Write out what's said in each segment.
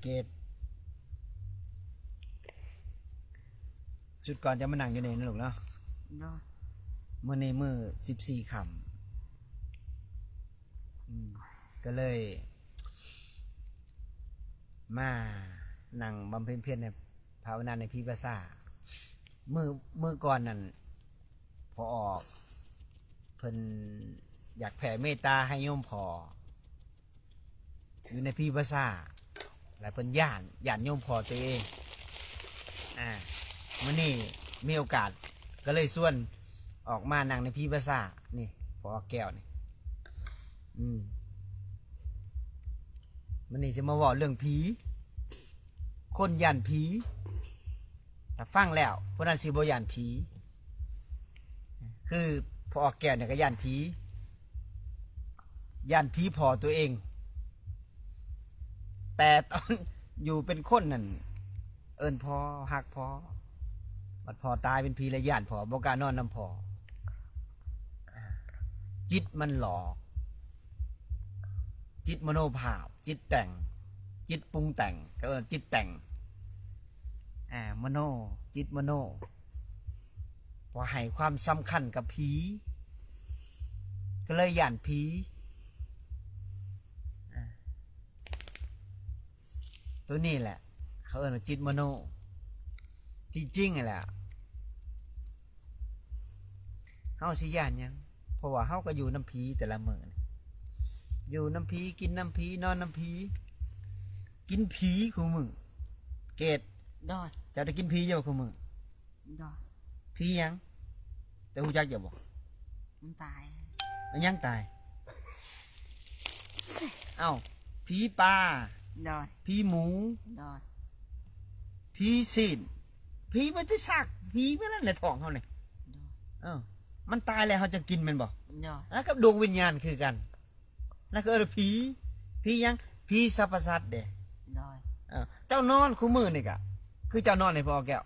ເກດ ຊຸດກ່ອນຈະມານັ່ງຢູ່ນີ້ນະລູກເນາະ. ໂດຍ. ມື້ນີ້ມື້ສິບສີ່ຄ່ຳ ອືມ ກໍເລີຍມານັ່ງບຳເພັນພຽນໃນ ພາວະນາໃນຜີພາສາ. ມື້ ມື້ກ່ອນນັ້ນ ພໍ່ອອກເພິ່ນຢາກແຜ່ເມດຕາໃຫ້ໂຍມພໍ່ ຢູ່ໃນຜີພາສາ ແລະເພິ່ນຢ້ານ ຢ້ານໂຍມພໍ່ຕົວເອງ. ອາ ມື້ນີ້ມີໂອກາດ ກໍເລີຍຊວນອອກມານັ່ງໃນຜີພາສາ ນີ້ ພໍ່ອອກແກ້ວນີ້. ອືມ ມື້ນີ້ຊິມາເວົ້າເລື່ອງຜີ. ຄົນຢ້ານຜີ ຖ້າຟັງແລ້ວ ຜູ້ນັ້ນຊິບໍ່ຢ້ານຜີ. ຄືພໍ່ອອກແກ້ວນີ້ກໍຢ້ານຜີ ຢ້ານຜີພໍ່ຕົວເອງ. ແຕ່ຕອນຢູ່ເປັນຄົນນັ້ນ ເອີ້ນພໍ່ ຮັກພໍ່, ບັດພໍ່ຕາຍເປັນຜີແລ້ວຢ້ານພໍ່ ບໍ່ກ້ານອນນຳພໍ່. ອາ ຈິດມັນຫຼອກ ຈິດມະໂນພາບ ຈິດແຕ່ງ ຈິດປຸງແຕ່ງ ເອີ້ນຈິດແຕ່ງ ອາ ມະໂນ ຈິດມະໂນ ບໍ່ໃຫ້ຄວາມສຳຄັນກັບຜີ ກໍເລີຍຢ້ານຜີ. ອາ ໂຕນີ້ແຫຼະເຂົາເອີ້ນວ່າຈິດມະໂນ. ຈິງໆຫັ້ນແຫຼະ ເຮົາຊິຢ້ານຫຍັງ? ເພາະວ່າເຮົາກໍຢູ່ນຳຜີແຕ່ລະມື້ນີ້ ຢູ່ນຳຜີ ກິນນຳຜີ ນອນນຳຜີ ກິນຜີຄູ່ມື້. ເກດ ໂດຍ ເຈົ້າໄດ້ກິນຜີຢູ່ບໍ່ຄູ່ມື້? ໂດຍ. ຜີຫຍັງ? ເຈົ້າຮູ້ຈັກຢູ່ບໍ່? ມັນຕາຍ. ມັນຫຍັງຕາຍ? ເອົ້າ ຜີປາ. ໂດຍ. ຜີໝູ. ໂດຍ. ຜີຊີ້ນ. ຜີມັນຊິຊາກຜີໄປນັ້ນແຫຼະ ທ້ອງເຮົານີ້. ໂດຍ. ເອີ ມັນຕາຍແລ້ວເຮົາຈະກິນແມ່ນບໍ່? ໂດຍ. ອັນນັ້ນກັບດວງວິນຍານຄືກັນ. ນັ້ນຄືເອີ້ນວ່າຜີ. ຜີຫຍັງ? ຜີສັບພະສັດເດ້. ໂດຍ. ເອີ ເຈົ້ານອນຄູ່ມື້ນີ້ກະ ຄືເຈົ້ານອນນີ້ ພໍ່ແກ້ວ.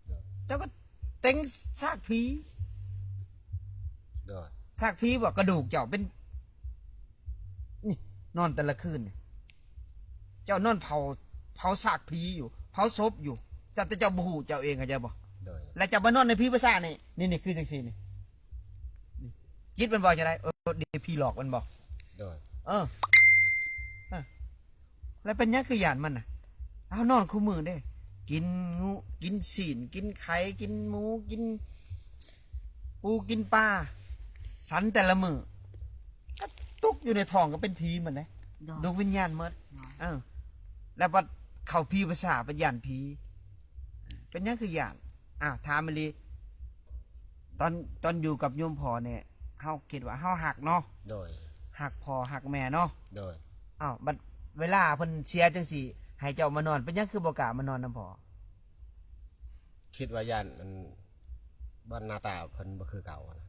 ໂດຍ. ເຈົ້າກໍເຕັງຊາກຜີ. ໂດຍ. ຊາກຜີບໍ່? ກະດູກເຈົ້າເປັນ ນີ້ ນອນແຕ່ລະຄືນນີ້ ເຈົ້ານອນເຜົາ ເຜົາຊາກຜີຢູ່ ເຜົາສົບຢູ່ ເຈົ້າ ແຕ່ເຈົ້າບໍ່ຮູ້ເຈົ້າເອງ ເຂົ້າໃຈບໍ່? ໂດຍ. ແລ້ວເຈົ້າມານອນໃນຜີພາສານີ້ ນີ້ ນີ້ຄືຈັ່ງຊີ້ນີ້ ນີ້ ຈິດມັນວ່າຈັ່ງໃດ? ເອີ ດີ ຜີຫຼອກມັນບໍ່? ໂດຍ. ເອີ ອາ ແລ້ວເປັນຫຍັງຄືຢ້ານມັນນະ? ເຮົານອນຄູ່ມື້ເດ້ ກິນງູ ກິນຊີ້ນ ກິນໄຂ່ ກິນໝູ ກິນ ປູກິນປາ ສັນແຕ່ລະມື້ ກໍຕົກຢູ່ໃນທ້ອງກໍເປັນຜີໝົດເດ້ ໂດຍ ດວງວິນຍານໝົດ. ໂດຍ. ເອີ ແລ້ວບັດເຂົ້າຜີພາສາ ບັດຢ້ານຜີ ເປັນຫຍັງຄືຢ້ານ? ອາ ຖາມອີ່ຫຼີ ຕອນ ຕອນຢູ່ກັບໂຍມພໍ່ນີ້ ເຮົາຄິດວ່າເຮົາຮັກເນາະ. ໂດຍ. ຮັກພໍ່ຮັກແມ່ເນາະ. ໂດຍ. ອ້າວ ບັດເວລາເພິ່ນເສຍຈັ່ງຊີ້ ໃຫ້ເຈົ້າມານອນ ເປັນຫຍັງຄືບໍ່ກ້າມານອນນຳພໍ່? ຄິດວ່າຢ້ານອັນ ບ່ອນໜ້າຕາເພິ່ນບໍ່ຄືເກົ່າຫັ້ນນະ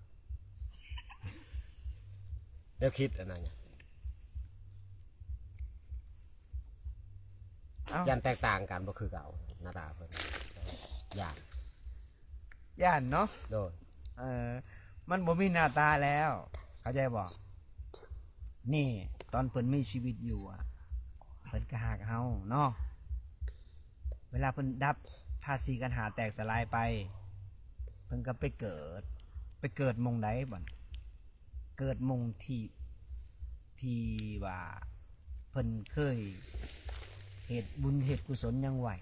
ແນວຄິດອັນນັ້ນ ເອົ້າ ຢ້ານແຕກຕ່າງກັນ ບໍ່ຄືເກົ່າ ໜ້າຕາເພິ່ນ ຢ້ານ ຢ້ານເນາະ. ໂດຍ. ເອີ ມັນບໍ່ມີໜ້າຕາແລ້ວ ເຂົ້າໃຈບໍ່? ນີ້ ຕອນເພິ່ນມີຊີວິດຢູ່ອະ ເພິ່ນກໍຮັກເຮົາເນາະ. ເວລາເພິ່ນດັບທາດສີ່ຂັນຫ້າແຕກສະຫຼາຍໄປ ເພິ່ນກໍໄປເກີດ ໄປເກີດໝ່ອງໃດບັດ? ເກີດໝ່ອງທີ່ ທີ່ວ່າເພິ່ນເຄີຍເຮັດບຸນເຮັດກຸສົນຫຍັງໄວ້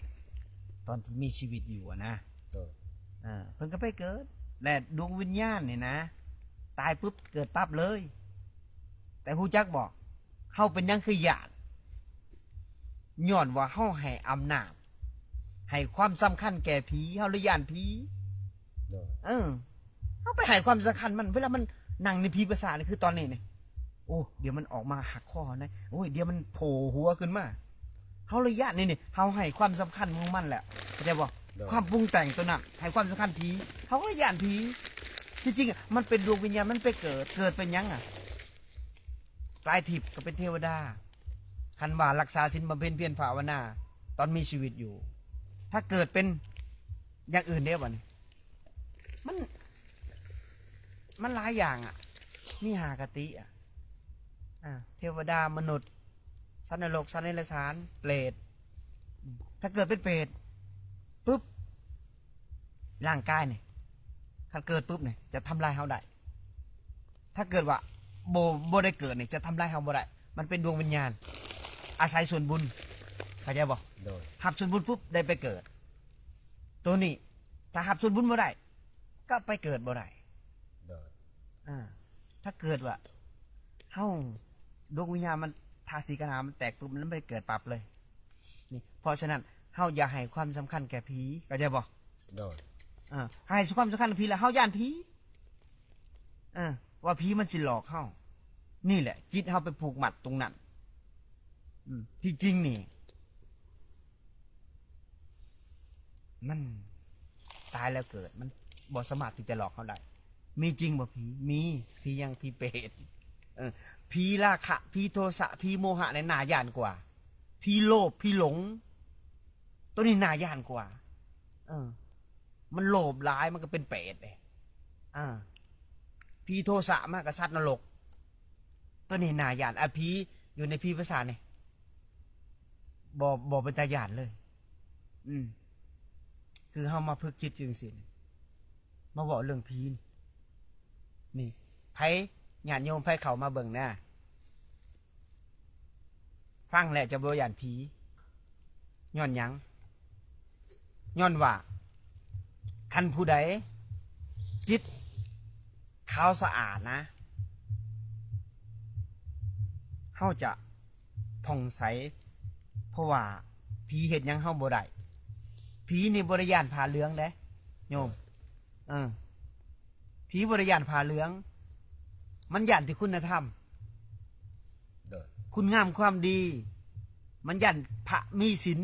ຕອນທີ່ມີຊີວິດຢູ່ອະນະ. ໂດຍ. ເອີ ເພິ່ນກໍໄປເກີດ ແລະ ດວງວິນຍານນີ້ນະ ຕາຍປຶບເກີດປັບເລີຍ. ແຕ່ຮູ້ຈັກບໍ່ ເຮົາເປັນຫຍັງຄືຢ້ານ? ຍ້ອນວ່າເຮົາໃຫ້ອຳນາດ ໃຫ້ຄວາມສຳຄັນແກ່ຜີ ເຮົາເລີຍຢ້ານຜີ. ໂດຍ. ເອີ ເຮົາໄປໃຫ້ຄວາມສຳຄັນມັນ ເວລາມັນນັ່ງໃນຜີພາສານີ້ ຄືຕອນນີ້ນີ້ ໂອ້ ດຽວມັນອອກມາຫັກຄໍເຮົານະ ໂອ້ຍ ດຽວມັນໂຜ່ຫົວຂຶ້ນມາ ເຮົາເລີຍຢ້ານ. ນີ້ ນີ້ ເຮົາໃຫ້ຄວາມສຳຄັນຂອງມັນແຫຼະ ເຂົ້າໃຈບໍ່? ໂດຍ. ຄວາມປຸງແຕ່ງໂຕນັ້ນ ໃຫ້ຄວາມສຳຄັນຜີ ເຮົາກໍເລີຍຢ້ານຜີ. ທີ່ຈິງມັນເປັນດວງວິນຍານ ມັນໄປເກີດ ເກີດເປັນຫຍັງອະ? ກາຍທິບກໍເປັນເທວະດາ ຄັນວ່າຮັກສາສິນບຳເພັນພຽນພາວະນາຕອນມີຊີວິດຢູ່. ຖ້າເກີດເປັນຢ່າງອື່ນເດ້ບັດນີ້ ມັນ ມັນຫຼາຍຢ່າງອະ ມີຫ້າຄະຕິອະ ອາ ເທວະດາ ມະນຸດ ສັດນະລົກ ສັດເດຍລະສານ ເປດ ຖ້າເກີດເປັນເປດປຶບ ຮ່າງກາຍນີ້ ຄັນເກີດປຶບນີ້ ຈະທຳລາຍເຮົາໄດ້. ຖ້າເກີດວ່າບໍ່ ບໍ່ໄດ້ເກີດນີ້ ຈະທຳລາຍເຮົາບໍ່ໄດ້. ມັນເປັນດວງວິນຍານ ອາໄສສ່ວນບຸນ ເຂົ້າໃຈບໍ່? ໂດຍ ຮັບສ່ວນບຸນປຶບ ໄດ້ໄປເກີດ. ໂຕນີ້ ຖ້າຮັບສ່ວນບຸນບໍ່ໄດ້ ກໍໄປເກີດບໍ່ໄດ້. ໂດຍ ອາ ຖ້າເກີດວ່າເຮົາ ດວງວິນຍານມັນ ທາດສີ່ຂັນຫ້າມັນແຕກປຶບ ມັນບໍ່ໄດ້ເກີດປັບເລີຍ. ນີ້ ເພາະສະນັ້ນ ເຮົາຢ່າໃຫ້ຄວາມສຳຄັນແກ່ຜີ ເຂົ້າໃຈບໍ່? ໂດຍ ເອີ ຖ້າໃຫ້ຄວາມສຳຄັນກັບຜີແລ້ວ ເຮົາຢ້ານຜີ ເອີ ວ່າຜີມັນຊິຫຼອກເຮົາ. ນີ້ແຫຼະ ຈິດເຮົາໄປຜູກມັດຕົງນັ້ນ. ອືມ ທີ່ຈິງນີ້ ມັນຕາຍແລ້ວເກີດ ມັນບໍ່ສາມາດທີ່ຈະຫຼອກເຮົາໄດ້. ມີຈິງບໍ່ຜີ? ມີ. ຜີຫຍັງ? ຜີເປດ. ເອີ ຜີລາຄະ ຜີໂທສະ ຜີໂມຫະນີ້ໜ້າຢ້ານກວ່າ. ຜີໂລບ ຜີຫຼົງ ໂຕນີ້ໜ້າຢ້ານກວ່າ. ເອີ ມັນໂລບຫຼາຍ ມັນກໍເປັນເປດເດ້. ອາ ຜີໂທສະມາກໍສັດນະລົກ ໂຕນີ້ໜ້າຢ້ານ. ອາ ຜີຢູ່ໃນຜີປະສາດນີ້ ບໍ່ ບໍ່ເປັນຕາຢ້ານເລີຍ. ອືມ ຄືເຮົາມາຝຶກຈິດຢູ່ຈັ່ງຊີ້ ມາເວົ້າເລື່ອງຜີນີ້ ນີ້ ໃຜ ຍາດໂຍມໃຜເຂົ້າມາເບິ່ງນະ ຟັງແລ້ວຈະບໍ່ຢ້ານຜີ. ຍ້ອນຫຍັງ? ຍ້ອນວ່າ ຄັນຜູ້ໃດຈິດຂາວສະອາດນະ ເຮົາຈະຜ່ອງໃສ ເພາະວ່າຜີເຮັດຫຍັງເຮົາບໍ່ໄດ້. ຜີນີ້ບໍ່ໄດ້ຢ້ານຜ້າເຫຼືອງເດ້ໂຍມ. ເອີ ຜີບໍ່ໄດ້ຢ້ານຜ້າເຫຼືອງ ມັນຢ້ານທີ່ຄຸນນະທຳ ໂດຍ ຄຸນງາມຄວາມດີ. ມັນຢ້ານພະມີສິນ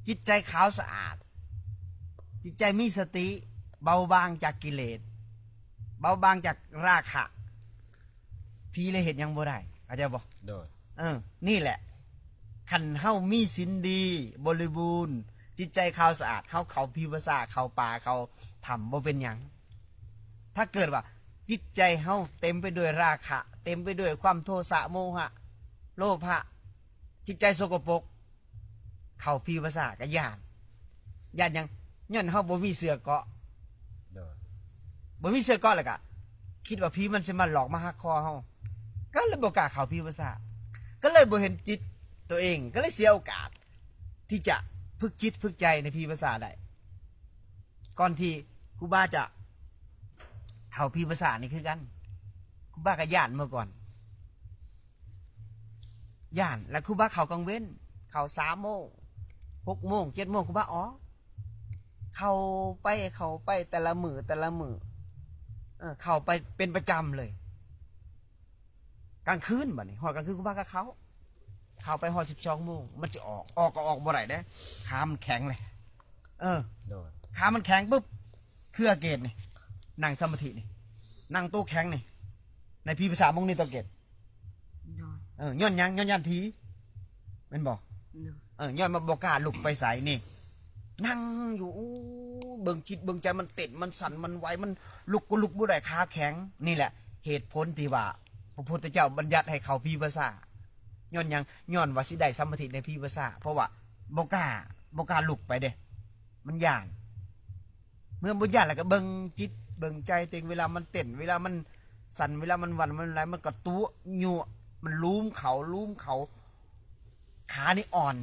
ຈິດໃຈຂາວສະອາດ ຈິດໃຈມີສະຕິ ເບົາບາງຈາກກິເລດ ເບົາບາງຈາກລາຄະ ຜີເລີຍເຮັດຫຍັງບໍ່ໄດ້ ເຂົ້າໃຈບໍ່? ໂດຍ ເອີ ນີ້ແຫຼະ ຄັນເຮົາມີສິນດີບໍລິບູນ ຈິດໃຈຂາວສະອາດ ເຮົາເຂົ້າຜີປະສາດ ເຂົ້າປ່າ ເຂົ້າຖ້ຳ ບໍ່ເປັນຫຍັງ. ຖ້າເກີດວ່າຈິດໃຈເຮົາເຕັມໄປດ້ວຍລາຄະ ເຕັມໄປດ້ວຍຄວາມໂທສະ ໂມຫະ ໂລພະ ຈິດໃຈສົກກະປົກ ເຂົ້າຜີປະສາດກໍຢ້ານ. ຢ້ານຫຍັງ? ຍ້ອນເຮົາບໍ່ມີເສື້ອເກາະ ໂດຍ ບໍ່ມີເສື້ອເກາະ ແລ້ວກໍຄິດວ່າຜີມັນຊິມາຫຼອກມາຫັກຄໍເຮົາ ກໍເລີຍບໍ່ກ້າເຂົ້າຜີປະສາດ ກໍເລີຍບໍ່ເຫັນຈິດໂຕເອງ ກໍເລີຍເສຍໂອກາດທີ່ຈະຝຶກຈິດຝຶກໃຈໃນຜີປະສາດໄດ້. ກ່ອນທີ່ຄູບາຈະເຂົ້າຜີປະສາດນີ້ຄືກັນ ຄູບາກໍຢ້ານເມື່ອກ່ອນ ຢ້ານ ແລ້ວຄູບາເຂົ້າກາງເວັນ ເຂົ້າສາມໂມງ ຫົກໂມງ ເຈັດໂມງ ຄູບາອອກ ເຂົ້າໄປ ເຂົ້າໄປແຕ່ລະມື້ ແຕ່ລະມື້ ເອີ ເຂົ້າໄປເປັນປະຈຳເລີຍ. ກາງຄືນ ບາດນີ້ຮອດກາງຄືນຄູບາກໍເຂົ້າ ເຂົ້າໄປຮອດສິບສອງໂມງ ມັນຈະອອກ ອອກກໍອອກບໍ່ໄດ້ເດ້ ຂາມັນແຂງເລີຍ. ເອີ ໂດຍ ຂາມັນແຂງປຶບ ຄືອາເກດນີ້ ນັ່ງສະມາທິນີ້ ນັ່ງໂຕແຂງນີ້ ໃນຜີປະສາດມົງນີ້ ໂຕເກດ ໂດຍ ເອີ ຍ້ອນຫຍັງ? ຍ້ອນຢ້ານຜີ ແມ່ນບໍ່? ໂດຍ ເອີ ຍ້ອນວ່າບໍ່ກ້າລຸກໄປໃສນີ້ ນັ່ງຢູ່ ໂອ້ ເບິ່ງຈິດເບິ່ງໃຈ ມັນເຕັ້ນ ມັນສັ່ນ ມັນໄຫວ ມັນລຸກກໍລຸກບໍ່ໄດ້ ຂາແຂງ. ນີ້ແຫຼະເຫດຜົນທີ່ວ່າພະພຸດທະເຈົ້າບັນຍັດໃຫ້ເຂົ້າຜີປະສາດ. ຍ້ອນຫຍັງ? ຍ້ອນວ່າຊິໄດ້ສະມາທິໃນຜີປະສາດ ເພາະວ່າບໍ່ກ້າ ບໍ່ກ້າລຸກໄປເດ້ ມັນຢ້ານ. ເມື່ອບໍ່ຢ້ານແລ້ວກໍເບິ່ງຈິດເບິ່ງໃຈຕົວເອງ ເວລາມັນເຕັ້ນ ເວລາມັນສັ່ນ ເວລາມັນຫວັ່ນ ມັນໄຫວ ມັນກໍຕົວະຍົວະ ມັນລູມເຂົ້າ ລູມເຂົ້າ ຂານີ້ອ່ອນ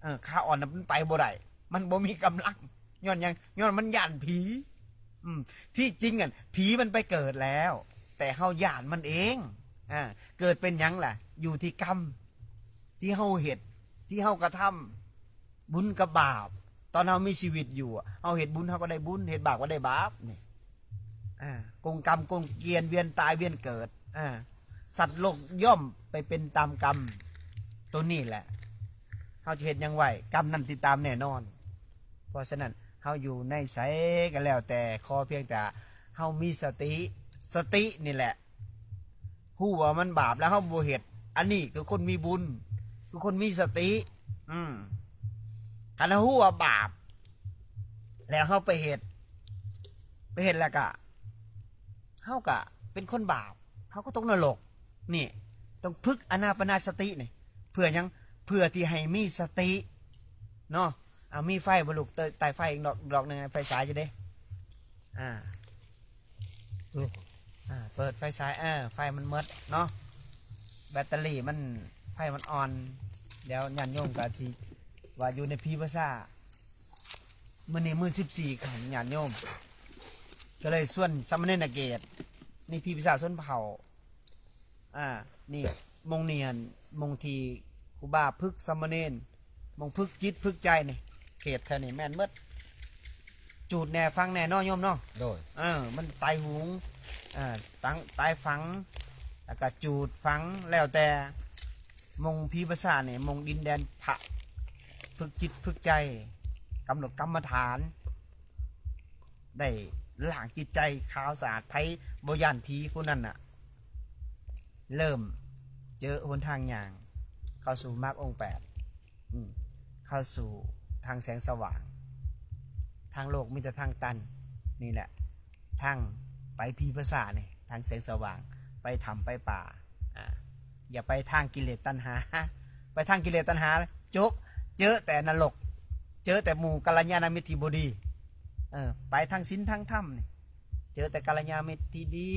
ເອີ ຂາອ່ອນນະ ມັນໄປບໍ່ໄດ້ ມັນບໍ່ມີກຳລັງ. ຍ້ອນຫຍັງ? ຍ້ອນມັນຢ້ານຜີ. ອືມ ທີ່ຈິງຫັ້ນ ຜີມັນໄປເກີດແລ້ວ ແຕ່ເຮົາຢ້ານມັນເອງ. ອາ ເກີດເປັນຫຍັງລະ? ຢູ່ທີ່ກຳທີ່ເຮົາເຮັດ ທີ່ເຮົາກະທຳ ບຸນກັບບາບ. ຕອນເຮົາມີຊີວິດຢູ່ ເຮົາເຮັດບຸນ ເຮົາກໍໄດ້ບຸນ ເຮັດບາບກໍໄດ້ບາບ. ນີ້ ອາ ກົງກຳກົງກຽນ ວຽນຕາຍວຽນເກີດ. ອາ ສັດໂລກຍ່ອມໄປເປັນຕາມກຳ. ໂຕນີ້ແຫຼະ ເຮົາຈະເຮັດຫຍັງໄວ້ ກຳນັ້ນຕິດຕາມແນ່ນອນ. ເພາະສະນັ້ນ ເຮົາຢູ່ໃນໃສກໍແລ້ວແຕ່ ຂໍພຽງແຕ່ເຮົາມີສະຕິ. ສະຕິນີ້ແຫຼະ ຮູ້ວ່າມັນບາບແລ້ວເຮົາບໍ່ເຮັດ ອັນນີ້ຄືຄົນມີບຸນ ຄືຄົນມີສະຕິ. ອືມ ຄັນເຮົາຮູ້ວ່າບາບ ແລ້ວເຮົາໄປເຮັດ ໄປເຮັດແລ້ວກະ ເຮົາກະເປັນຄົນບາບ ເຮົາກໍຕົກນະລົກ. ນີ້ ຕ້ອງຝຶກອານາປານະສະຕິນີ້ ເພື່ອຫຍັງ? ເ ເພື່ອທີ່ໃຫ້ມີສະຕິເນາະ. ເອົາ ມີໄຟບໍ່ລູກ? ເຕີ ໄຕ້ໄຟອີກດອກ ດອກໜຶ່ງ ໄຟສາຍຢູ່ເດ້. ອ່າ ນີ້ ອ່າ ເປີດໄຟສາຍ ເອີ ໄຟມັນໝົດເນາະ ແບັດເຕີຣີມັນ ໄຟມັນອ່ອນ. ດຽວຍາດໂຍມກໍຊິວ່າຢູ່ໃນຜີພາສາ. ມື້ນີ້ມື້ສິບສີ່ ຂອງຍາດໂຍມ ກໍເລີຍຊວນສາມະເນນນະເກດ ນີ້ຜີພາສາຊົນເຜົ່າ. ອ່າ ນີ້ ໝ່ອງນີ້ຫັ້ນ ໝ່ອງທີ່ຄູບາຝຶກສາມະເນນ ໝ່ອງຝຶກຈິດຝຶກໃຈນີ້ ເຂດແຖວນີ້ແມ່ນໝົດ. ຈູດແດ່ ຝັງແດ່ເນາະໂຍມເນາະ. ໂດຍ ເອີ ມັນຕາຍຫຸງ ເອີ ຕັ້ງ ຕາຍຝັງ ແລ້ວກໍຈູດຝັງ ແລ້ວແຕ່ໝ່ອງຜີພາສານີ້ ໝ່ອງດິນແດນພະ ຝຶກຈິດຝຶກໃຈ ກຳນົດກຳມະຖານ ໄດ້ລ້າງຈິດໃຈຂາວສະອາດ. ໃຜບໍ່ຢ້ານຜີຜູ້ນັ້ນນະ ເລີ່ມເຈີຫົນທາງຍ່າງເຂົ້າສູ່ມັກອົງແປດ ອືມ ເຂົ້າສູ່ທາງແສງສະຫວ່າງ. ທາງໂລກມີແຕ່ທາງຕັນ. ນີ້ແຫຼະ ທາງໄປຜີພາສານີ້ ທາງແສງສະຫວ່າງ ໄປຖ້ຳໄປປ່າ. ອ່າ ຢ່າໄປທາງກິເລດຕັນຫາ. ໄປທາງກິເລດຕັນຫາ ໂຈະ ເຈີແຕ່ນະລົກ ເຈີແຕ່ໝູ່ກັນລະຍານະມິດທີ່ບໍ່ດີ. ເອີ ໄປທາງສິນທາງທຳນີ້ ເຈີແຕ່ກັນລະຍານະມິດທີ່ດີ.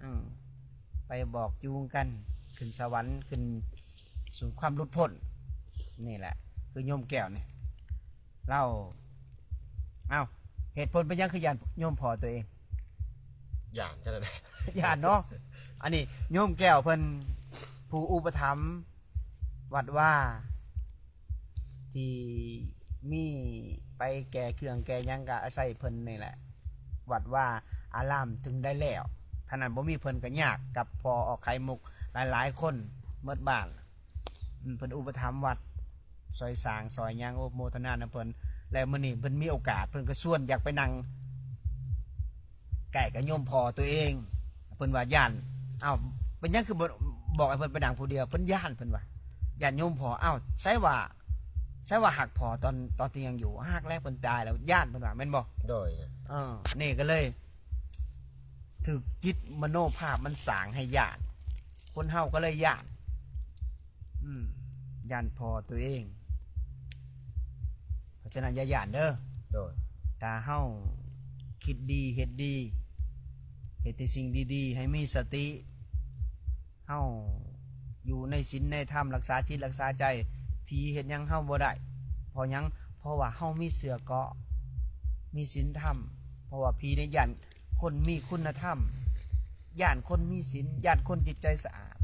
ອືມ ໄປບອກຈູງກັນ ຂຶ້ນສະຫວັນ ຂຶ້ນສູ່ຄວາມຫຼຸດພົ້ນ. ນີ້ແຫຼະ ຄືໂຍມແກ້ວນີ້ ລາວ ເອົ້າ ເຫດຜົນເປັນຫຍັງຄືຢ້ານໂຍມພໍ່ຕົວເອງ? ຢ້ານຈັ່ງໃດ? ຢ້ານເນາະ. ອັນນີ້ໂຍມແກ້ວເພິ່ນ ຜູ້ອຸປະຖຳວັດວາ ທີ່ມີໄປແກ່ເຄື່ອງແກ່ຫຍັງກໍອາໄສເພິ່ນນີ້ແຫຼະ ວັດວາອາລາມເຖິງໄດ້ແລ້ວ. ຖ້ານັ້ນບໍ່ມີເພິ່ນກໍຍາກກັບພໍ່ອອກໄຂ່ມຸກຫຼາຍໆຄົນໝົດບ້ານ. ອືມ ເພິ່ນອຸປະຖຳວັດ ຊ່ອຍສ້າງຊ່ອຍຫຍັງ ໂອໂມທະນານຳເພິ່ນ. ແລ້ວມື້ນີ້ເພິ່ນມີໂອກາດ ເພິ່ນກໍຊວນຢາກໄປນັ່ງໃກ້ກັບໂຍມພໍ່ຕົວເອງ. ເພິ່ນວ່າຢ້ານ. ເອົ້າ ເປັນຫຍັງຄືບໍ່ບອກໃຫ້ເພິ່ນໄປນັ່ງຜູ້ດຽວ? ເພິ່ນຢ້ານ ເພິ່ນວ່າຢ້ານໂຍມພໍ່. ເອົ້າ ໃສວ່າ ໃສວ່າຮັກພໍ່ຕອນ ຕອນທີ່ຍັງຢູ່? ຮັກແລ້ວ ເພິ່ນຕາຍແລ້ວ ຢ້ານ ເພິ່ນວ່າ ແມ່ນບໍ່? ໂດຍ ເອີ ນີ້ກໍເລີຍຖືກຈິດມະໂນພາບມັນສ້າງໃຫ້ຢ້ານ. ຄົນເຮົາກໍເລີຍຢ້ານ ອືມ ຢ້ານພໍ່ຕົວເອງ. ເພາະສະນັ້ນຢ່າຢ້ານເດີ. ໂດຍ ຖ້າເຮົາຄິດດີ ເຮັດດີ ເຮັດແຕ່ສິ່ງດີໆ ໃຫ້ມີສະຕິ ເຮົາຢູ່ໃນສິນໃນທຳ ຮັກສາຈິດຮັກສາໃຈ ຜີເຮັດຫຍັງເຮົາບໍ່ໄດ້. ເພາະຫຍັງ? ເພາະວ່າເຮົາມີເສື້ອເກາະ ມີສິນທຳ. ເພາະວ່າຜີນີ້ຢ້ານ ຄົນມີຄຸນນະທຳ, ຢ້ານຄົນມີສິນ, ຢ້ານຄົນຈິດໃຈສະອາດ.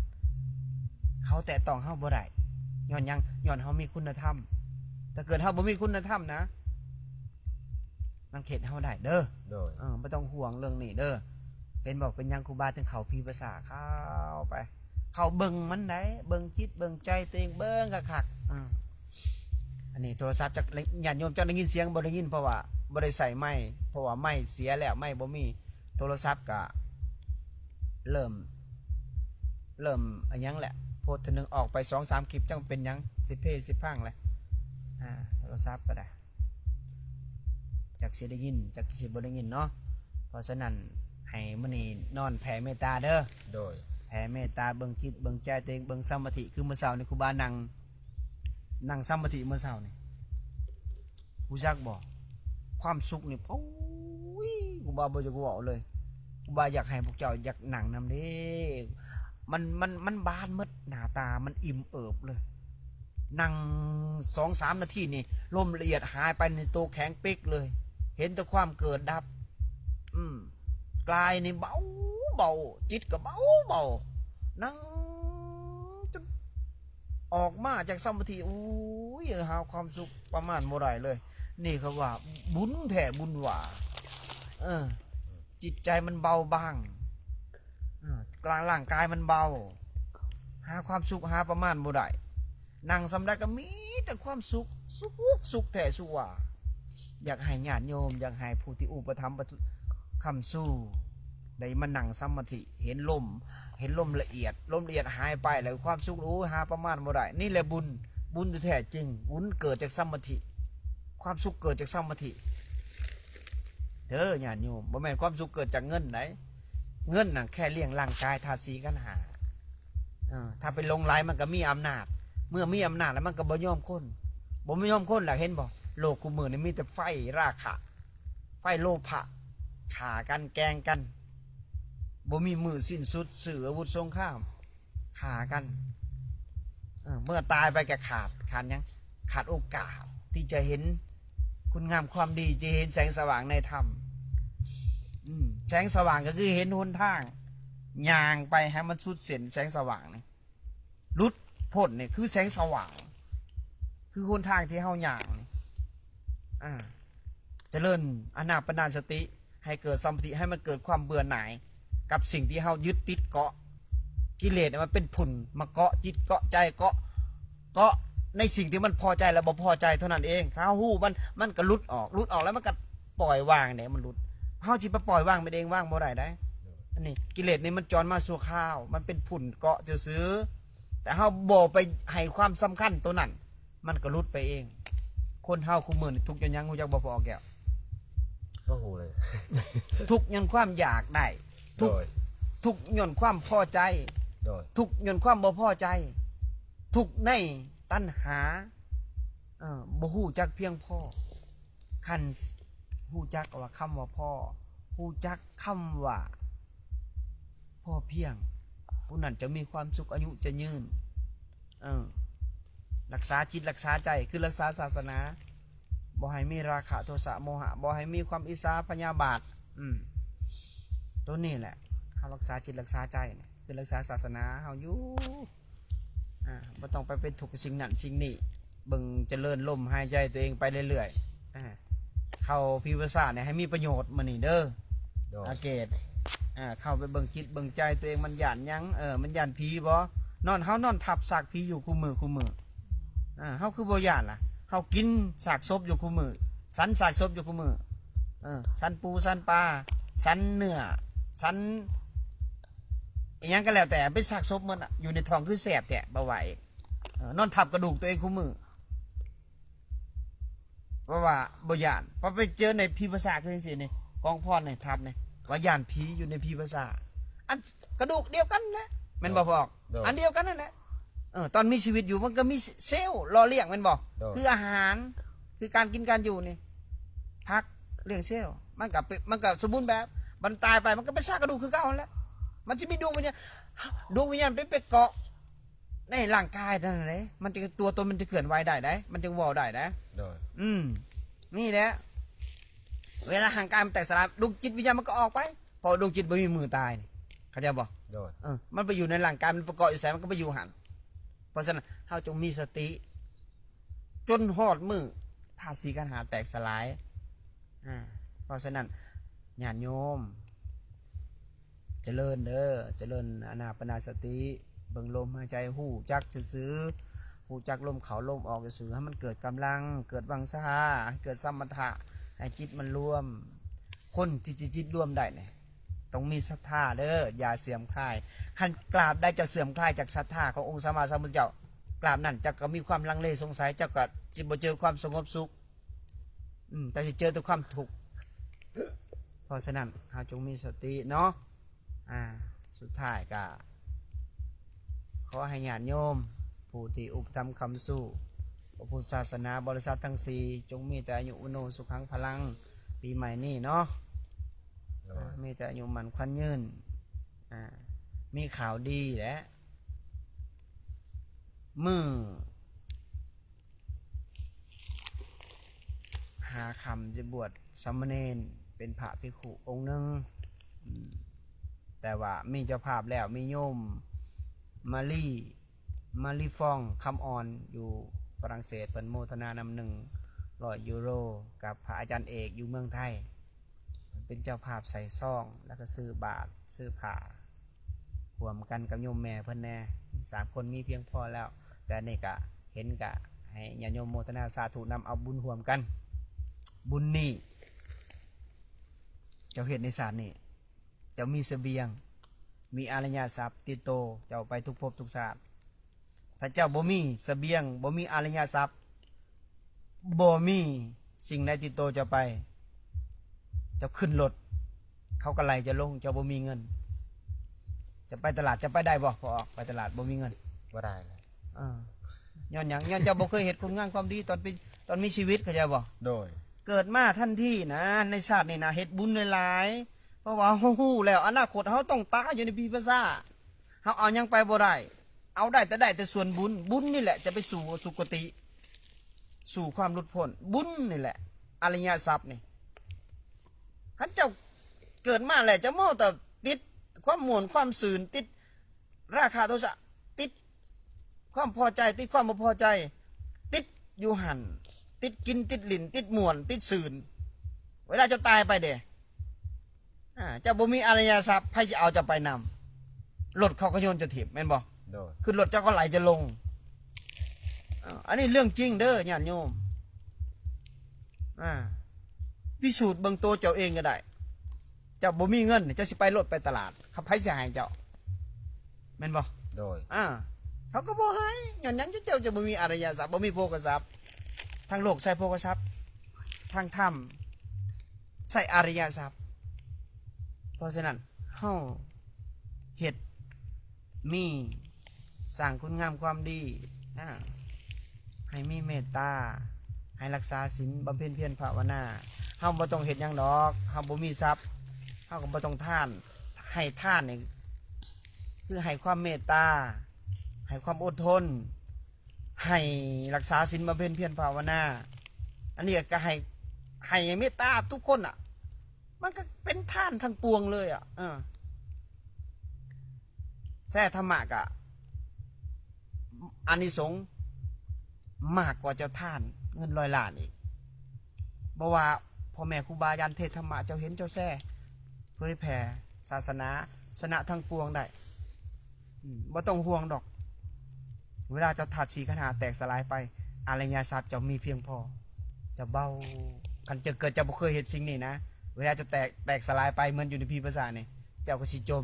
ເຂົາແຕະຕ້ອງເຮົາບໍ່ໄດ້. ຍ້ອນຫຍັງ? ຍ້ອນເຮົາມີຄຸນນະທຳ. ຖ້າເກີດເຮົາບໍ່ມີຄຸນນະທຳນະ, ມັນເຮັດເຮົາໄດ້ເດີ. ໂດຍ. ເອີ, ບໍ່ຕ້ອງຫ່ວງເລື່ອງນີ້ເດີ. ເຫັນບໍ່? ເປັນຫຍັງຄູບາເຖິງເຂົ້າຜີພາສາ? ເຂົ້າໄປ, ເຂົ້າເບິ່ງມັນໄດ໋, ເບິ່ງຈິດເບິ່ງໃຈຕົວເອງ, ເບິ່ງຄັກໆ. ອືມ. ອັນນີ້ໂທລະສັບຈັກ ຍາດໂຍມຈັກໄດ້ຍິນສຽງບໍ່ໄດ້ຍິນ, ເພາະວ່າບໍ່ໄດ້ໃຊ້ໄມ, ເພາະວ່າໄມເສຍແລ້ວ, ໄມບໍ່ມີ. ໂທລະສັບກະເລີ່ມ ເລີ່ມອັນຫຍັງແຫຼະ, ໂພສເທື່ອໜຶ່ງອອກໄປສອງສາມຄລິບ ຈັກເປັນຫຍັງ, ຊິເພຊິພັງແຫຼະ. ອ່າ ໂທລະສັບກໍໄດ້ ຈັກຊິໄດ້ຍິນ ຈັກຊິບໍ່ໄດ້ຍິນເນາະ. ເພາະສະນັ້ນ ໃຫ້ມື້ນີ້ນອນແຜ່ເມດຕາເດີ. ໂດຍ. ແຜ່ເມດຕາ ເບິ່ງຈິດເບິ່ງໃຈຕົວເອງ, ເບິ່ງສະມາທິ. ຄືມື້ເຊົ້ານີ້ຄູບານັ່ງ ນັ່ງສະມາທິມື້ເຊົ້ານີ້ ຮູ້ຈັກບໍ່? ຄວາມສຸກນີ້ ໂອ້ຍ ຄູບາບໍ່ຢາກເວົ້າເລີຍ. ຄູບາຢາກໃຫ້ພວກເຈົ້າຢາກນັ່ງນຳເດ້. ມັນ ມັນ ມັນບານໝົດ, ໜ້າຕາມັນອີ່ມເອີບເລີຍ. ນັ່ງສອງສາມນາທີນີ້ ລົມລະອຽດຫາຍໄປໃນໂຕແຂງເປັກເລີຍ. ເຫັນແຕ່ຄວາມເກີດດັບ. ອືມ. ກາຍນີ້ເບົາ ເບົາ, ຈິດກໍເບົາ ເບົາ. ນັ່ງຈົນ ອອກມາຈາກສະມາທິ ໂອ້ຍ ຫາຄວາມສຸກປະມານບໍ່ໄດ້ເລີຍ. ນີ້ເຂົາວ່າບຸນແທ້ບຸນຫວ່າ. ເອີ ຈິດໃຈມັນເບົາບາງ, ເອີ ຮ່າງກາຍມັນເບົາ, ຫາຄວາມສຸກຫາປະມານບໍ່ໄດ້. ນັ່ງສ່ຳໃດກໍມີແຕ່ຄວາມສຸກ, ສຸກ ສຸກແທ້ສຸກຫວ່າ. ຢາກໃຫ້ຍາດໂຍມ, ຢາກໃຫ້ຜູ້ທີ່ອຸປະຖຳ ຄ້ຳຊູ ໄດ້ມານັ່ງສະມາທິ, ເຫັນລົມ ເຫັນລົມລະອຽດ, ລົມລະອຽດຫາຍໄປແລ້ວ ຄວາມສຸກ ໂອ້ຍ ຫາປະມານບໍ່ໄດ້. ນີ້ແຫຼະບຸນ, ບຸນທີ່ແທ້ຈິງ, ບຸນເກີດຈາກສະມາທິ, ຄວາມສຸກເກີດຈາກສະມາທິເດີຍາດໂຍມ. ບໍ່ແມ່ນຄວາມສຸກເກີດຈາກເງິນໃດ, ເງິນນະແຄ່ລ້ຽງຮ່າງກາຍ ທາດສີ່ຂັນຫ້າ. ເອີ ຖ້າໄປຫຼົງໄຫຼ ມັນກໍມີອຳນາດ, ເມື່ອມີອຳນາດແລ້ວມັນກໍບໍ່ຍອມຄົນ ບໍ່ຍອມຄົນແລ້ວ ເຫັນບໍ່? ໂລກຄຸມື້ນີ້ມີແຕ່ໄຟລາຄະ ໄຟໂລພະ ຂ້າກັນ ແກ່ງກັນ ບໍ່ມີມື້ສິ້ນສຸດ ຊື້ອາວຸດສົງຄາມ ຂ້າກັນ ເອີ ເມື່ອຕາຍໄປກໍຂາດ ຂາດຫຍັງ? ຂາດໂອກາດທີ່ຈະເຫັນຄຸນງາມຄວາມດີ ຈະເຫັນແສງສະຫວ່າງໃນທຳ ອືມ ແສງສະຫວ່າງກໍຄືເຫັນຫົນທາງ ຍ່າງໄປໃຫ້ມັນສຸດເສັ້ນ ແສງສະຫວ່າງນີ້ ຫຼຸດພົ້ນນີ້ຄືແສງສະຫວ່າງ ຄືຫົນທາງທີ່ເຮົາຍ່າງນີ້ ອາ ຈະເລີນອານາປານະສະຕິ ໃຫ້ເກີດສະມາທິ ໃຫ້ມັນເກີດຄວາມເບື່ອໜ່າຍກັບສິ່ງທີ່ເຮົາຍຶດຕິດເກາະ ກິເລດມັນເປັນຝຸ່ນມາເກາະຈິດເກາະໃຈ ເກາະ ເກາະໃນສິ່ງທີ່ມັນພໍໃຈ ແລະ ບໍ່ພໍໃຈເທົ່ານັ້ນເອງ ຖ້າເຮົາຮູ້ມັນ ມັນກໍຫຼຸດອອກ ຫຼຸດອອກແລ້ວມັນກໍປ່ອຍວາງເດ້ ມັນຫຼຸດ ເຮົາຊິໄປປ່ອຍວາງມັນເອງ ວາງບໍ່ໄດ້ໃດ໋ ໂດຍ ອັນນີ້ກິເລດນີ້ມັນຈອນມາຊົ່ວຄາວ ມັນເປັນຝຸ່ນເກາະຊື່ໆ ແຕ່ເຮົາບໍ່ໄປໃຫ້ຄວາມສຳຄັນໂຕນັ້ນ ມັນກໍຫຼຸດໄປເອງ. ຄົນເຮົາຄຸມື້ນີ້ທຸກຍ້ອນຫຍັງ ຮູ້ຈັກບໍ່ ພໍ່ອອກແກ້ວ? ບໍ່ຮູ້ເລີຍ. ທຸກຍ້ອນຄວາມຢາກໄດ້ ທຸກ ໂດຍ ທຸກຍ້ອນຄວາມພໍໃຈ ໂດຍ ທຸກຍ້ອນຄວາມບໍ່ພໍໃຈ ທຸກໃນຕັນຫາ ເອີ ບໍ່ຮູ້ຈັກພຽງພໍ. ຄັນຮູ້ຈັກວ່າຄຳວ່າພໍ ຮູ້ຈັກຄຳວ່າພໍພຽງ ຜູ້ນັ້ນຈະມີຄວາມສຸກ ອາຍຸຈະຍືນ ເອີ ລັກສາຈິດລັກສາໃຈ ຄືລັກສາສາສະໜາ ບໍ່ໃຫ້ມີລາຄະໂທສະໂມຫະ ບໍ່ໃຫ້ມີຄວາມອິດສາພະຍາບາດ ອືມ ໂຕນີ້ແຫຼະ ເຮົາລັກສາຈິດລັກສາໃຈນີ້ ຄືລັກສາສາສະໜາເຮົາຢູ່ ອາ ບໍ່ຕ້ອງໄປເປັນທຸກກັບສິ່ງນັ້ນສິ່ງນີ້ ເບິ່ງຈະເລີນລົມຫາຍໃຈຕົວເອງໄປເລື້ອຍໆ ອາ ເຂົ້າພິວາສານີ້ໃຫ້ມີປະໂຫຍດມື້ນີ້ເດີ ໂດຍ ອາເກດ ອາ ເຂົ້າໄປເບິ່ງຈິດເບິ່ງໃຈຕົວເອງ ມັນຢ້ານຫຍັງ ເອີ ມັນຢ້ານຜີບໍ່? ນອນ ເຮົານອນທັບຊາກຜີຢູ່ຄູ່ມື້ ຄູ່ມື້ ອາ ເຮົາຄືບໍ່ຢ້ານລະ? ເຮົາກິນຊາກສົບຢູ່ຄູ່ມື້ ສັນຊາກສົບຢູ່ຄູ່ມື້ ເອີ ສັນປູສັນປາ ສັນເນື້ອ ສັນອີ່ຫຍັງກໍແລ້ວແຕ່ ເປັນຊາກສົບໝົດ ຢູ່ໃນທ້ອງຄືແຊບແທ້ ບໍ່ໄຫວ ເອີ ນອນທັບກະດູກຕົວເອງຄູ່ມື້ ເພາະວ່າບໍ່ຢ້ານ ພໍໄປເຈີໃນຜີພາສາຄືຈັ່ງຊີ້ນີ້ ກອງພອນນີ້ ທັບນີ້ ວ່າຢ້ານຜີຢູ່ໃນຜີພາສາ ອັນກະດູກດຽວກັນແຫຼະ ແມ່ນບໍ່ ໂດຍ ພໍ່ອອກ? ໂດຍ ອັນດຽວກັນນັ້ນແຫຼະ ເອີ ຕອນມີຊີວິດຢູ່ມັນກໍມີເຊວຫຼໍ່ລ້ຽງແມ່ນບໍ່? ໂດຍ ຄືອາຫານ ຄືການກິນການຢູ່ນີ້ ຜັກລ້ຽງເຊວ ມັນກໍເປັນ ມັນກໍສົມບູນແບບ ບັດຕາຍໄປມັນກໍເປັນຊາກກະດູກຄືເກົ່າຫັ້ນແຫຼະ ມັນຊິມີດວງວິນຍານ ດວງວິນຍານໄປ ໄປເກາະ ໃນຮ່າງກາຍນັ້ນແຫຼະ ມັນຈຶ່ງ ຕົວຕົນມັນຈະເຄື່ອນໄຫວໄດ້ໃດ ມັນຈຶ່ງເວົ້າໄດ້ໃດ ໂດຍ ອືມ ນີ້ແຫຼະ ເວລາຮ່າງກາຍມັນແຕກສະລາຍ ດວງຈິດວິນຍານມັນກໍອອກໄປ ເພາະດວງຈິດບໍ່ມີມື້ຕາຍນີ້ ເຂົ້າໃຈບໍ່? ໂດຍ ເອີ ມັນໄປຢູ່ໃນຮ່າງກາຍ ມັນໄປເກາະຢູ່ໃສ ມັນກໍໄປຢູ່ຫັ້ນ ເພາະສະນັ້ນ ເຮົາຈົ່ງມີສະຕິ ຈົນຮອດມື້ທາດສີ່ຂັນຫ້າແຕກສະຫຼາຍ ອາ ເພາະສະນັ້ນ ຍາດໂຍມ ຈະເລີນເດີ ຈະເລີນອານາປານະສະຕິ ເບິ່ງລົມຫາຍໃຈ ຮູ້ຈັກຊື່ໆ ຮູ້ຈັກລົມເຂົ້າລົມອອກຊື່ໆ ໃຫ້ມັນເກີດກຳລັງ ເກີດວັງຊາ ໃຫ້ເກີດສະມະຖະ ໃຫ້ຈິດມັນລວມ. ຄົນທີ່ຈະຈິດລວມໄດ້ນີ້ ຕ້ອງມີສັດທາເດີ ຢ່າເສື່ອມຄລາຍ. ຄັນກາບໃດເຈົ້າເສື່ອມຄລາຍຈາກສັດທາຂອງອົງສຳມາສຳພຸດທະເຈົ້າ ກາບນັ້ນເຈົ້າກໍມີຄວາມລັງເລສົງໄສ ເຈົ້າກໍຊິບໍ່ເຈີຄວາມສະຫງົບສຸກ ອືມ ເຈົ້າຊິເຈີແຕ່ຄວາມທຸກ. ເພາະສະນັ້ນ ເຮົາຈົ່ງມີສະຕິເນາະ. ອາ ສຸດທ້າຍກະຂໍໃຫ້ຍາດໂຍມຜູ້ທີ່ອຸປະຖຳຄ້ຳຊູພະພຸດທະສາສະໜາ ບໍລິສັດທັງສີ່ ຈົ່ງມີແຕ່ອາຍຸ ວັນໂນ ສຸຂັງ ພະລັງ ປີໃໝ່ນີ້ເນາະ ໂດຍ ມີແຕ່ອາຍຸໝັ້ນຂວັນຍືນ ອາ ມີຂ່າວດີແຫຼະ ມື້ ຫ້າຄ່ຳຈະບວດສາມະເນນ ເປັນພະພິກຂຸອົງໜຶ່ງ ອືມ ແຕ່ວ່າມີເຈົ້າພາບແລ້ວ ມີໂຍມມາລີ ມາລີຟອງ ຄຳອ່ອນ ຢູ່ຝຣັ່ງເສດ ເພິ່ນໂມທະນານຳ ໜຶ່ງຮ້ອຍຢູໂຣ ກັບພະອາຈານເອກຢູ່ເມືອງໄທ. ເປັນເຈົ້າພາບໃສ່ຊອງ ແລ້ວກໍຊື້ບາດ ຊື້ຜ້າ ຮ່ວມກັນກັບໂຍມແມ່ເພິ່ນແດ່ ສາມຄົນມີພຽງພໍແລ້ວ. ແຕ່ອັນນີ້ກະເຫັນກະໃຫ້ຍາດໂຍມໂມທະນາສາທຸນຳ ເອົາບຸນຮ່ວມກັນ. ບຸນນີ້ເຈົ້າເຮັດໃນຊາດນີ້ ເຈົ້າມີສະບຽງ ມີອາລິຍະຊັບຕິດໂຕເຈົ້າໄປທຸກພົບທຸກຊາດ. ຖ້າເຈົ້າບໍ່ມີສະບຽງ ບໍ່ມີອາລິຍະຊັບ ບໍ່ມີສິ່ງໃດຕິດໂຕເຈົ້າໄປ ເຈົ້າຂຶ້ນລົດ ເຂົາກໍໄລ່ເຈົ້າລົງ ເຈົ້າບໍ່ມີເງິນ. ຈະໄປຕະຫຼາດ ຈະໄປໄດ້ບໍ່? ພໍອອກໄປຕະຫຼາດບໍ່ມີເງິນ ບໍ່ໄດ້ແລ້ວ ເອີ ຍ້ອນຫຍັງ? ຍ້ອນເຈົ້າບໍ່ເຄີຍເຮັດຄຸນງາມຄວາມດີຕອນເປັນ ຕອນມີຊີວິດ ເຂົ້າໃຈບໍ່? ໂດຍ ເກີດມາທັນທີນະ ໃນຊາດນີ້ນະ ເຮັດບຸນຫຼາຍໆ ເພາະວ່າເຮົາຮູ້ແລ້ວ ອະນາຄົດເຮົາຕ້ອງຕາຍຢູ່ໃນຜີພາສາ ເຮົາເອົາຫຍັງໄປບໍ່ໄດ້ ເອົາໄດ້ແຕ່ ໄດ້ແຕ່ສ່ວນບຸນ ບຸນນີ້ແຫຼະຈະໄປສູ່ສຸຄະຕິ ສູ່ຄວາມຫຼຸດພົ້ນ ບຸນນີ້ແຫຼະ ອະລິຍະຊັບນີ້. ຄັນເຈົ້າເກີດມາແລ້ວ ເຈົ້າເມົາແຕ່ຕິດຄວາມມ່ວນຄວາມຊື່ນ ຕິດລາຄາໂທສະ ຕິດຄວາມພໍໃຈ ຕິດຄວາມບໍ່ພໍໃຈ ຕິດຢູ່ຫັ້ນ ຕິດກິນ ຕິດຫຼິ້ນ ຕິດມ່ວນ ຕິດຊື່ນ ເວລາເຈົ້າຕາຍໄປເດ ອາ ເຈົ້າບໍ່ມີອະລິຍະຊັບ ໃຜຊິເອົາເຈົ້າໄປນຳ? ລົດເຂົາກໍໂຍນເຈົ້າຖິ້ມແມ່ນບໍ່? ໂດຍ ຂຶ້ນລົດເຈົ້າກໍໄຫຼເຈົ້າລົງ. ອາ ອັນນີ້ເລື່ອງຈິງເດີຍາດໂຍມ ອາ ພິສູດເບິ່ງໂຕເຈົ້າເອງກໍໄດ້. ເຈົ້າບໍ່ມີເງິນ ເຈົ້າຊິໄປໂລດໄປຕະຫຼາດ ໃຜຊິໃຫ້ເຈົ້າ ແມ່ນບໍ່? ໂດຍ ອາ ເຂົາກໍບໍ່ໃຫ້ ຍ້ອນຫຍັງ? ເຈົ້າ ເຈົ້າບໍ່ມີອະລິຍະຊັບ ບໍ່ມີໂພຄະຊັບ ທາງໂລກໃຊ້ໂພຄະຊັບ ທາງທຳໃຊ້ອະລິຍະຊັບ. ເພາະສະນັ້ນ ເຮົາເຮັດ ມີ ສ້າງຄຸນງາມຄວາມດີ ອາ ໃຫ້ມີເມດຕາ ໃຫ້ລັກສາສິນ ບຳເພັນພຽນພາວະນາ. ເຮົາບໍ່ຕ້ອງເຮັດຫຍັງດອກ ເຮົາບໍ່ມີຊັບ ເຮົາກໍບໍ່ຕ້ອງທານ. ໃຫ້ທານນີ້ຄືໃຫ້ຄວາມເມດຕາ ໃຫ້ຄວາມອົດທົນ ໃຫ້ລັກສາສິນ ບຳເພັນພຽນພາວະນາ. ອັນນີ້ກໍໃຫ້ ໃຫ້ເມດຕາທຸກຄົນນະ ມັນກໍເປັນທານທັງປວງເລີຍອະ ເອີ. ແຊທຳມະກະອານິສົງມາກກວ່າເຈົ້າທານເງິນຮ້ອຍລ້ານອີກ. ບໍ່ວ່າພໍ່ແມ່ຄູບາອາຈານເທດທຳມະ ເຈົ້າເຫັນເຈົ້າແຊ ເຜີຍແຜ່ສາສະໜາ ຊະນະທັງປວງໄດ້. ອືມ ບໍ່ຕ້ອງຫ່ວງດອກ ເວລາເຈົ້າທາດສີ່ຂັນຫ້າແຕກສະຫຼາຍໄປ ອະລິຍະຊັບເຈົ້າມີພຽງພໍ ເຈົ້າເບົາ. ຄັນເຈົ້າເກີດເຈົ້າບໍ່ເຄີຍເຮັດສິ່ງນີ້ນະ ເວລາເຈົ້າແຕກ ແຕກສະຫຼາຍໄປ ເໝືອນຢູ່ໃນຜີພາສາດນີ້ ເຈົ້າກໍຊິຈົມ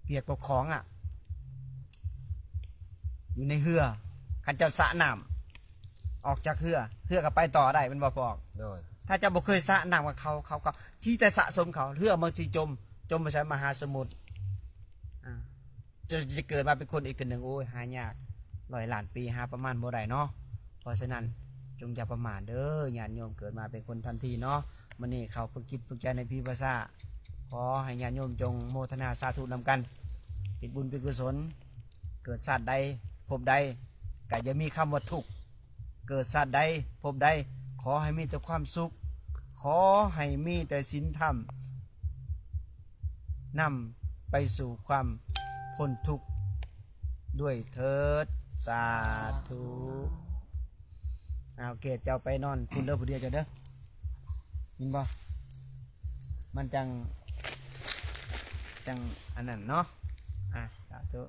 ປຽກປະຄອງອະ ຢູ່ໃນເຮືອ. ຄັນເຈົ້າສະນ້ຳ ອອກຈາກເຮືອ ເຮືອກໍໄປຕໍ່ໄດ້ແມ່ນບໍ່ພໍ່? ໂດຍ ຖ້າເຈົ້າບໍ່ເຄີຍສະນ້ຳກັບເຂົາ ເຂົາກໍຊິແຕ່ສະສົມເຂົາ ເຮືອມັນຊິຈົມ ຈົມໄປໃສ່ມະຫາສະໝຸດ. ອາ ເຈົ້າຈະເກີດມາເປັນຄົນອີກເທື່ອໜຶ່ງ ໂອ້ຍ ຫາຍາກ ຮ້ອຍລ້ານປີຫາປະມານບໍ່ໄດ້ເນາະ. ເພາະສະນັ້ນ ຈົ່ງຢ່າປະໝາດເດີຍາດໂຍມ ເກີດມາເປັນຄົນທັນທີເນາະ. ມື້ນີ້ເຂົ້າຝຶກຈິດຝຶກໃຈໃນຜີພາສາ ຂໍໃຫ້ຍາດໂຍມຈົ່ງໂມທະນາສາທຸນຳກັນ ເປັນບຸນເປັນກຸສົນ. ເກີດຊາດໃດພົບໃດ ກໍຢ່າມີຄຳວ່າທຸກ ເກີດຊາດໃດພົບໃດ ຂໍໃຫ້ມີແຕ່ຄວາມສຸກ ຂໍໃຫ້ມີແຕ່ສິນທຳ ນຳໄປສູ່ຄວາມພົ້ນທຸກດ້ວຍເທີດ ສາທຸ. ເອົາ ເກດ ເຈົ້າໄປນອນພຸ້ນເດີ ຜູ້ດຽວເຈົ້າເດີ ຍິນບໍ່? ມັນຈັ່ງ ຈັ່ງອັນນັ້ນເນາະ. ອາ ສາທຸ.